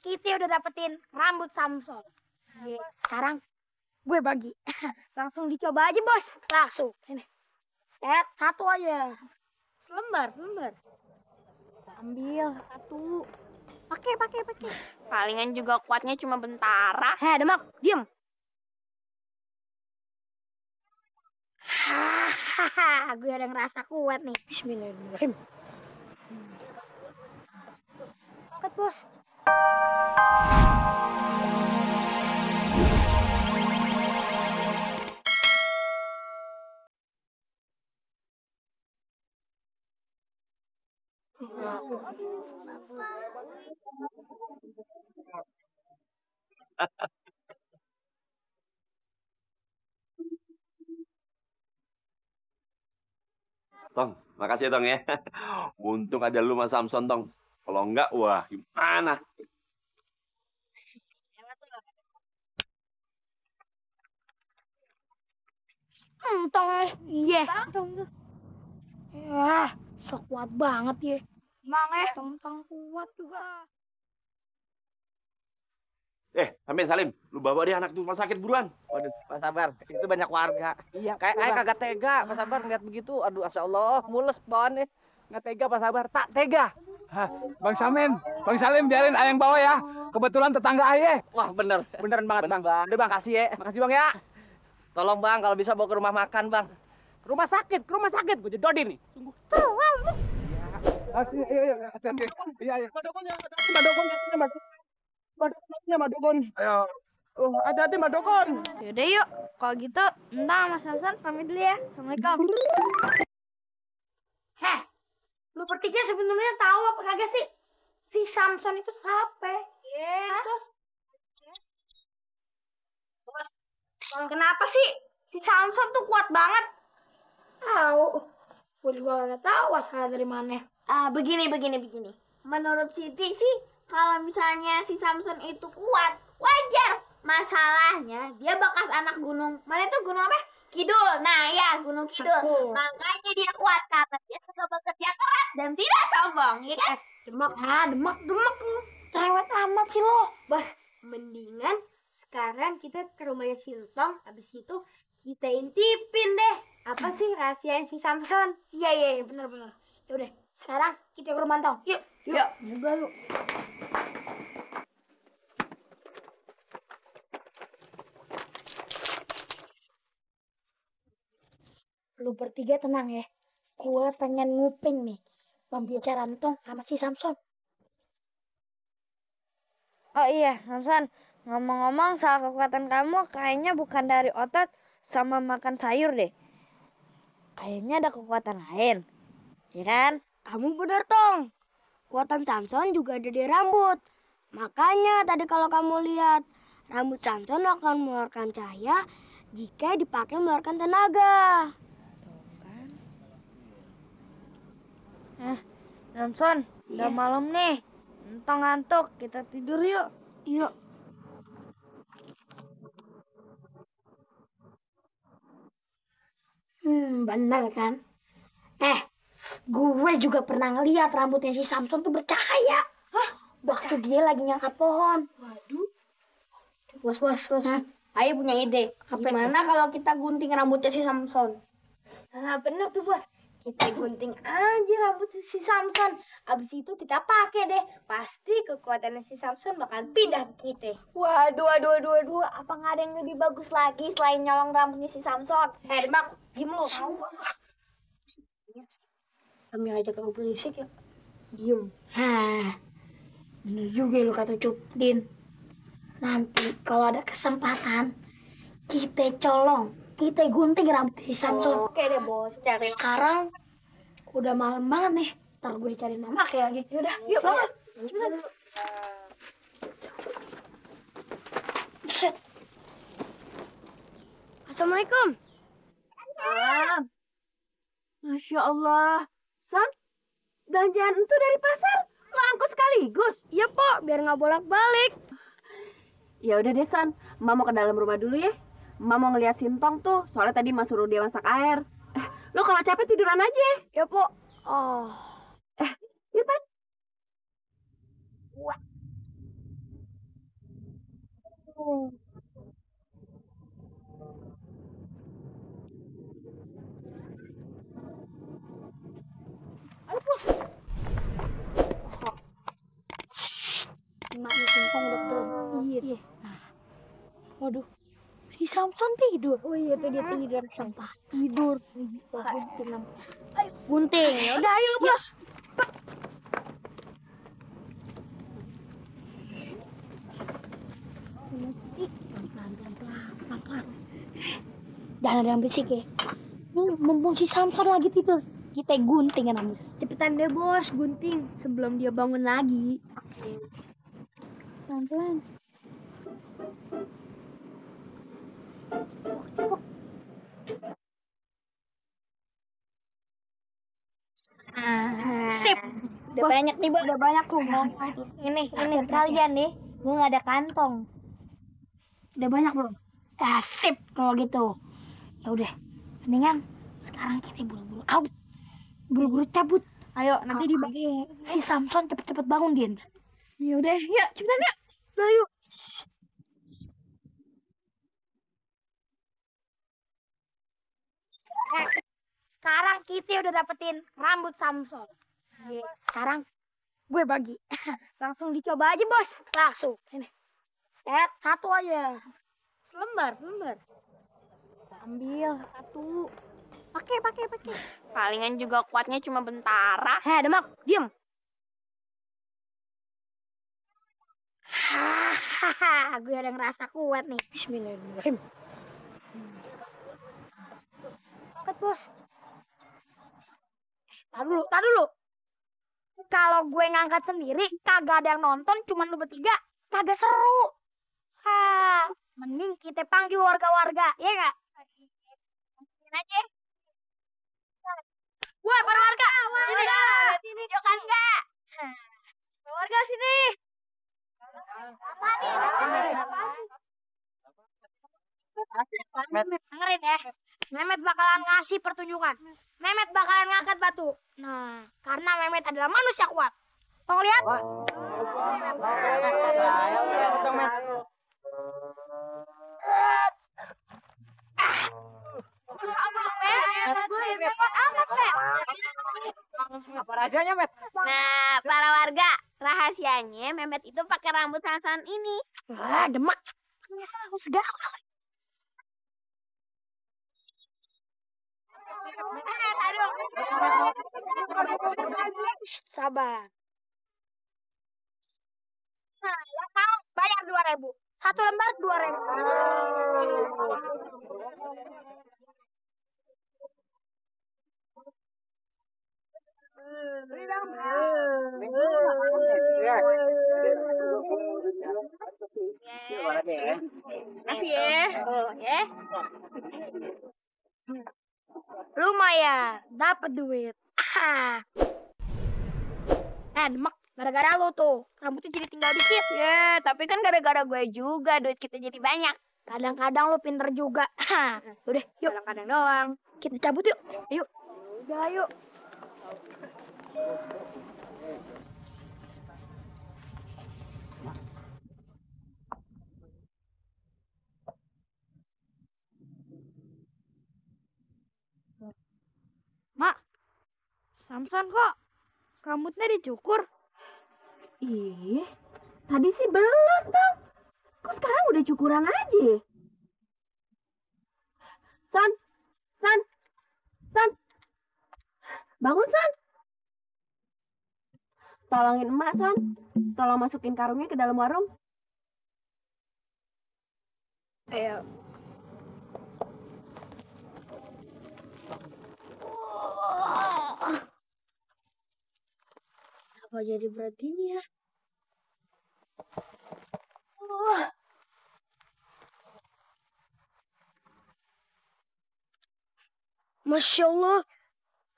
kita udah dapetin rambut Samson. Sekarang gue bagi. Langsung dicoba aja, Bos. Langsung. Ini. Satu aja. Selembar. Ambil satu. Pakai. Palingan juga kuatnya cuma bentara. Heh, Demak, diam. Hahaha, gue ada ngerasa kuat nih. Bismillahirrahmanirrahim. Angkat, Bos. Tong, makasih ya, Tong ya. Untung ada lu Mas Samson, Tong. Kalau enggak, wah gimana? Tong. Iya. Ya, sok kuat banget ya. Emang Tong kuat juga. Sampein Salim, lu bawa dia anak tuh rumah sakit buruan. Waduh, Pak Sabar, itu banyak warga. Iya. Kayak kagak tega, Pak Sabar ngeliat begitu. Aduh, Masya Allah, mules bawaannya. Nggak tega, Pak Sabar, tak tega. Bang Salim biarin ayang bawa ya. Kebetulan tetangga ayah. Wah, beneran banget, Bang. Udah Bang, Makasih ya. makasih Bang ya. Tolong, Bang, kalau bisa bawa ke rumah makan, Bang. Ke rumah sakit, gue jedodin nih. Sungguh. Iya, hati-hati. Iya. Madukun. Ayo. Hati-hati Madukun. Yaudah yuk, kalau gitu entah Mas Samson pamit dulu ya. Assalamualaikum. Heh, lu bertiga sebenarnya tahu apa kagak sih? Si Samson itu siapa? Terus? Bos, kenapa sih si Samson tuh kuat banget? Tahu. Gue juga gak tahu asal dari mana. Begini. Menurut Siti sih, kalau misalnya si Samson itu kuat, wajar. Masalahnya dia bekas anak gunung. Mana itu gunung apa? Kidul. Nah ya, Gunung Kidul. Makanya dia kuat karena dia suka bekerja keras dan tidak sombong, ya kan? Demak lu. Cerewet amat sih lo. Bos, mendingan sekarang kita ke rumahnya Sintong. Habis itu kita intipin deh. Apa sih rahasia si Samson? Iya, benar. Yaudah, sekarang kita ke rumah Tong. Yuk. Udah yuk. Lu bertiga tenang ya. Gua pengen nguping nih pembicaraan Tong sama si Samson. Oh iya, Samson. Ngomong-ngomong soal kekuatan kamu kayaknya bukan dari otot sama makan sayur deh. Kayaknya ada kekuatan lain. Ya kan? Kamu benar, Tong. Kekuatan Samson juga ada di rambut. Makanya tadi kalau kamu lihat, rambut Samson akan mengeluarkan cahaya jika dipakai mengeluarkan tenaga. Samson, udah malam nih. Entong ngantuk, kita tidur yuk. Yuk. Benar kan? Gue juga pernah ngeliat rambutnya si Samson tuh bercahaya. Waktu dia lagi ngangkat pohon. Waduh. Bos. Ayo punya ide. Gimana kalau kita gunting rambutnya si Samson? Nah, bener tuh, Bos. Kita gunting aja rambut si Samson. Abis itu kita pakai deh. Pasti kekuatannya si Samson bakal pindah ke kita. Waduh. Apa nggak ada yang lebih bagus lagi selain nyolong rambutnya si Samson? Demak, diem lu. Kami aja kalau berisik ya. Diem. Bener juga lu kata Cup. Din, nanti kalau ada kesempatan, kita colong. Kita gunting rambut si Samson. Oke deh, Bos. Cari. Sekarang udah malam banget nih. Ntar gue dicariin mama kayak lagi. Yaudah, yuk banget. Cepetan. Buset. Assalamualaikum. Salam. Masya Allah. Son, belanjaan itu dari pasar. Lo angkut sekaligus. Iya, Pok. Biar nggak bolak-balik. Ya udah deh, Son. Emak mau ke dalam rumah dulu ya. Emak mau ngeliat Sintong tuh. Soalnya tadi Mas suruh dia masak air. Lo kalau capek tiduran aja. Ya, Pok. Irfan. Emaknya Singkong udah tidur. Iya. Waduh, si Samson tidur. Oh iya tuh dia tidur sempat tidur. Wah, gunting namanya. Ayo, gunting. Ya udah ayo, Bos. Pelan-pelan. Jangan ada yang berisik ya. Nih, mumpung si Samson lagi tidur, kita gunting kan rambut. Cepetan deh, Bos, gunting sebelum dia bangun lagi. Oke. Pelan-pelan. Sip. Udah banyak nih, Bos. Udah banyak tuh. Ini kalian nih. Gue nggak ada kantong. Udah banyak belum? Sip kalau gitu. Ya udah. Mendingan sekarang kita buru-buru out. Buru-buru cabut. Ayo, nanti dibagi. Si Samson cepet-cepet bangun dia. Ya udah, yuk cepetan yuk. Nah, yuk. Sekarang kita udah dapetin rambut Samson. Sekarang gue bagi. Langsung dicoba aja, Bos. Langsung. Ini. Satu aja. Selembar. Ambil satu. Pakai. Palingan juga kuatnya cuma bentara. Demak, diam. Hahaha, gue ada ngerasa kuat nih. Bismillahirrahmanirrahim. Angkat, Bos. Tar dulu. Kalau gue ngangkat sendiri, kagak ada yang nonton, cuman lu bertiga, kagak seru. Mending kita panggil warga-warga, ya nggak? Mungkin aja. Wah, para warga, sini, jokan nggak? Warga sini. Dengerin ya. Mehmet bakalan ngasih pertunjukan. Mehmet bakalan ngangkat batu. Nah, karena Mehmet adalah manusia kuat. Mau lihat? Apa rajanya, Met? Nah, para warga, rahasianya Mehmet itu pakai rambut Samson ini. Wah, demak. Tahu segala. Sabar. Nah, yang mau bayar 2.000. Satu lembar 2.000. Makasih ya. Ya. Lumayan, dapat duit. Demak, gara-gara lo tuh, rambutnya jadi tinggal dikit. Ya, tapi kan gara-gara gue juga duit kita jadi banyak. Kadang-kadang lo pinter juga. Udah, yuk. Kadang-kadang doang. Kita cabut yuk. Yuk. Udah, yuk. Mak, Samson kok rambutnya dicukur? Ih, tadi sih belum, Bang. Kok sekarang udah cukuran aja? San. Bangun, San. Tolongin emak, San. Tolong masukin karungnya ke dalam warung. Ayo. Apa jadi berat gini ya? Masya Allah,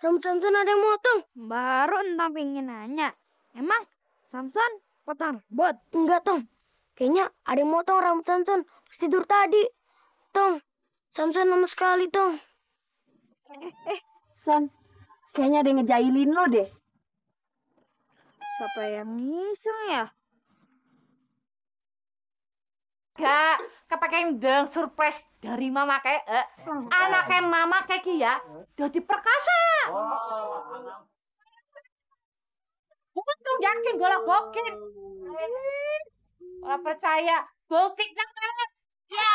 rambut Samson ada yang motong. Baru entang pengen nanya. Emang Samson potong rambut? Enggak, Tong. Kayaknya ada yang motong rambut Samson pas tidur tadi. Tong, Samson lama sekali, Tong. San, kayaknya ada yang ngejailin lo deh. Siapa yang ngiseng ya? Gak, kepengen deng surprise dari mama kayak anaknya mama kayak ya jadi perkasa. Bukan tuh yakin golok gokin. Ora percaya, bukti nang. Ya.